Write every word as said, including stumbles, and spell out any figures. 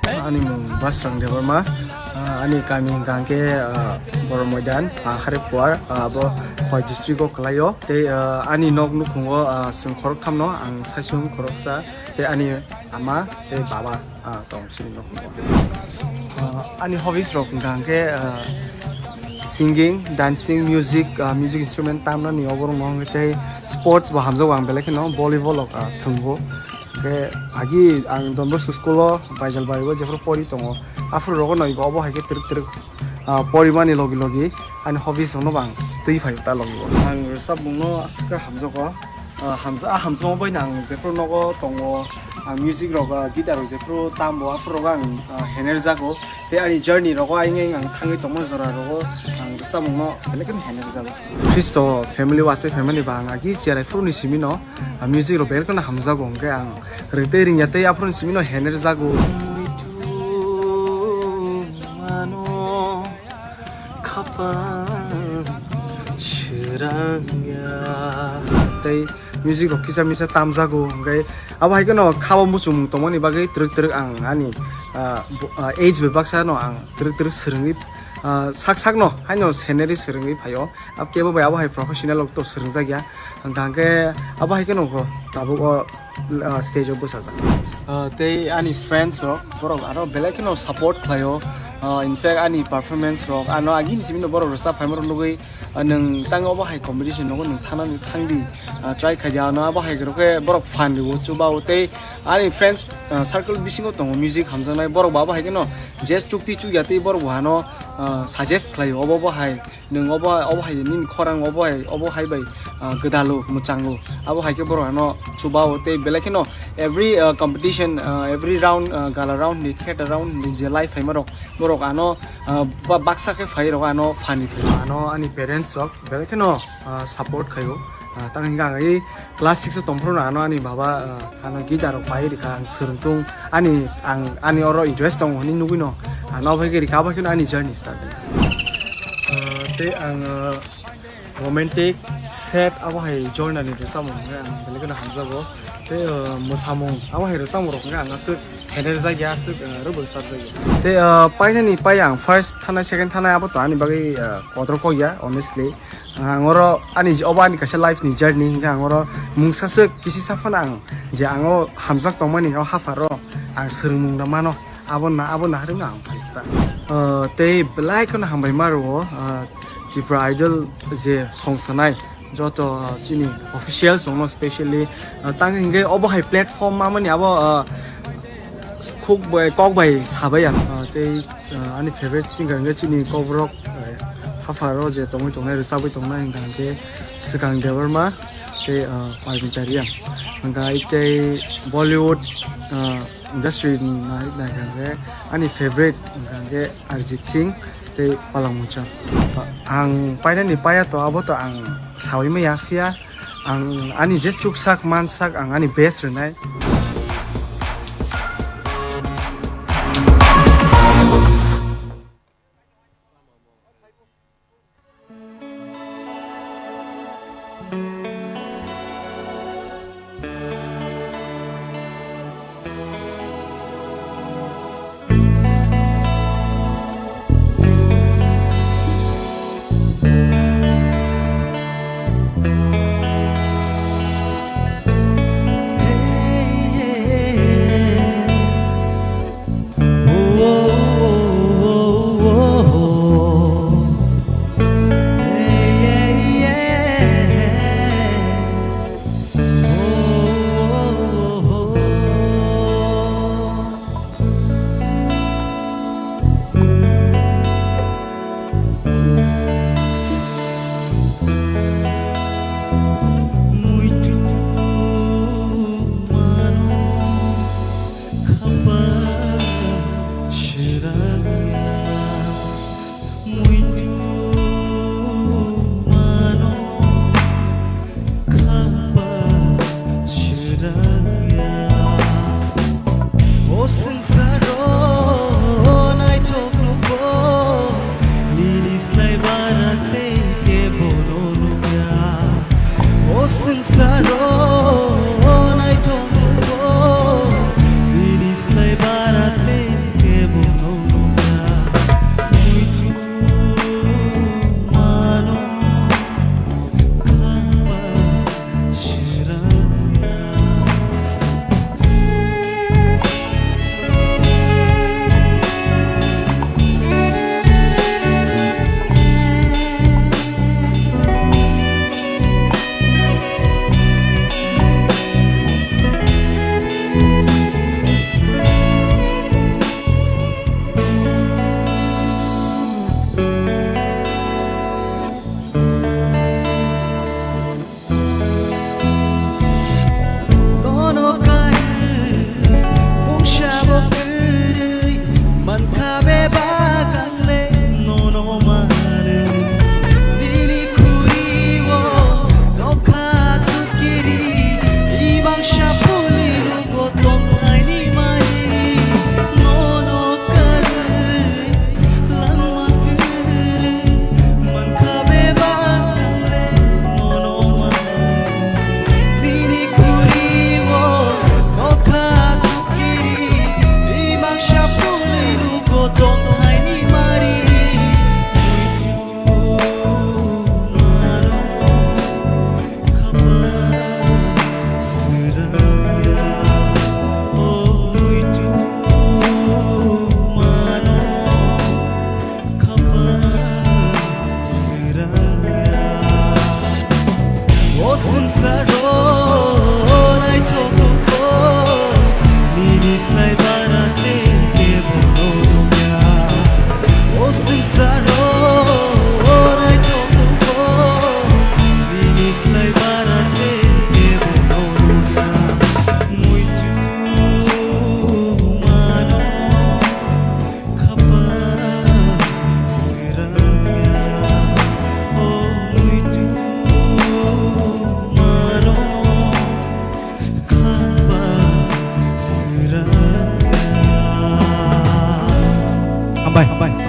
Ani mung Basrang Debbarma, ah, ani kami hwnkha hwnkhe, ah, Boromoidan, ah, Hariphuar, ah, abo Khowai district o kwlaio. Tei, ah, ani nok nukhungo, ah, chwng khorokthamno, ang saichung khoroksa, tei ani ama tei baba, ah, tong chini nok. Ah, ani hobbies rok hwnkha hwnkhe, ah, singing, dancing, music, ah, music instrument tamnani oborok no hwnkhe tei sports bo hamjago ang belai kheno volleyball rok, ah, thwngbo. Hwnkhe agi ang Don Bosco school o Baijalbari o jephru pori tongo, aphuru rogo no ibo obo hai khe twrwk twrwk, ah, porimani logi logi ani hobbies rok no bo ang twi phai ta logi o. Ang rwchapmung no aswk khe hamjago. Ah, hamsa-, ah, hamjakma bai no ang jephru nogo tongo, ah, music rok, ah, guitar rok jephru tambo, aphuru rogo ang, ah, hener jago. Tei ani journey rogo ayang ayang ang thangwi tongma jora rogo ang rwchapmung no belai kheno hener jago. Khristo family o aswk family ba ang agi cherai phuru ni simi no, ah, music rok belai kheno hamjago, hwnkhe ang ring tei ringya tei aphuru ni simi no hener jago. Khapang srangya. Tei music rok kisa misa tamjago, hwnkhe abo hai kheno khabo muchung tongmani bagwi twrwk twrwk ang ani, ah, bo-, ah, age bai baksa no ang twrwk twrwk swrwngwi, ah, sak sak no haino scenery swrwngwi phaio. Abo kebo bai abo hai professional rok to swrwngjak ya. Hwnkha hwnkhe abo hai kheno kho tabuk o, ah, stage o bwsajak. Ah, tei ani friends rok, borok aro belai kheno support khlaio. Ah, in fact, ani performance rok, ano agini simi no borok rwchap phaima rok nugwi, ah, nwng tang obo hai competition nogo nwng thanani thangdi, ah, try khaidi, ano abo hai rok khe borok fan rwo, chuba o. Tei ani friends, ah, circle bisingo tongo music hamjaknai, borok bo abo hai kheno je chukti chukya tei borok bo ano, ah, suggest khlaio, obo bo hai Nwng obo, obo hai nini khorang obo hai, obo hai bai, ah, gwdalo, mwchango. Abo hai khe borok ano chuba o tei belai kheno every, ah, competition, ah, every round, ah, gala round ni, theater round ni je live phaima rok, borok ano, ah, ba-, baksa khe phai rok ano fan ni phai. Ano ani parents rok belai kheno, ah, support khaio. Ah, tang hingkha ang i class six o tongphuru no ano ani baba, ah, ano guitar rok pai rikha, ang swrwngtung, ani, ang, ani oro interest tongo hinwi nugwi no, ano abo hai khe rikha, abo hai kheno ani journey start. Ah, tei ang, ah, romantic, sad abo hai genre ni rwchapmung hwnkhe ang belai kheno hamjago. Tei, ah, mwsamung abo hai rwchapmung rok hwnkhe ang aswk hener jak ya, aswk, ah, rwbo rwchap jak ya. Tei, ah, painani pai ang first thanai, second thanai abo to ani bagwi, ah, kotor kok ya, honestly. Ang oro ani j-, obo ani kaisa life ni journey, hingkhe ang oro mungsa swk kisi sa phano ang je ang o hamjak tongmani o hapharo ang swrwngmung rw mano, abo na, abo naharwi no ang phai ta. Ah, tei belai kheno hambai ma rwo, ah, Tripura Idol je song sanai joto, ah, chini officials rokno specially, ah, tang hingkhe obo hai platform mamani abo, ah, khuk bai, kok bai sabai ang, ah, tei, ah, ani favorite singer hingkhe chini kokborok, ah, hapharo je tongwi tongnai, rwchabwi tongnai hingkha hingkhe Swkang Debbarma tei, ah, Parmita Reang. Hingkha tei Bollywood, ah, industry ni nai, naikha hingkhe ani favorite hingkha hingkhe Arijit Singh tei Palak Mangsan. Ang painani paiya to abo to ang saui maya phiya. Ang ani je chuksak mansak ang ani best rwnai. Hambai.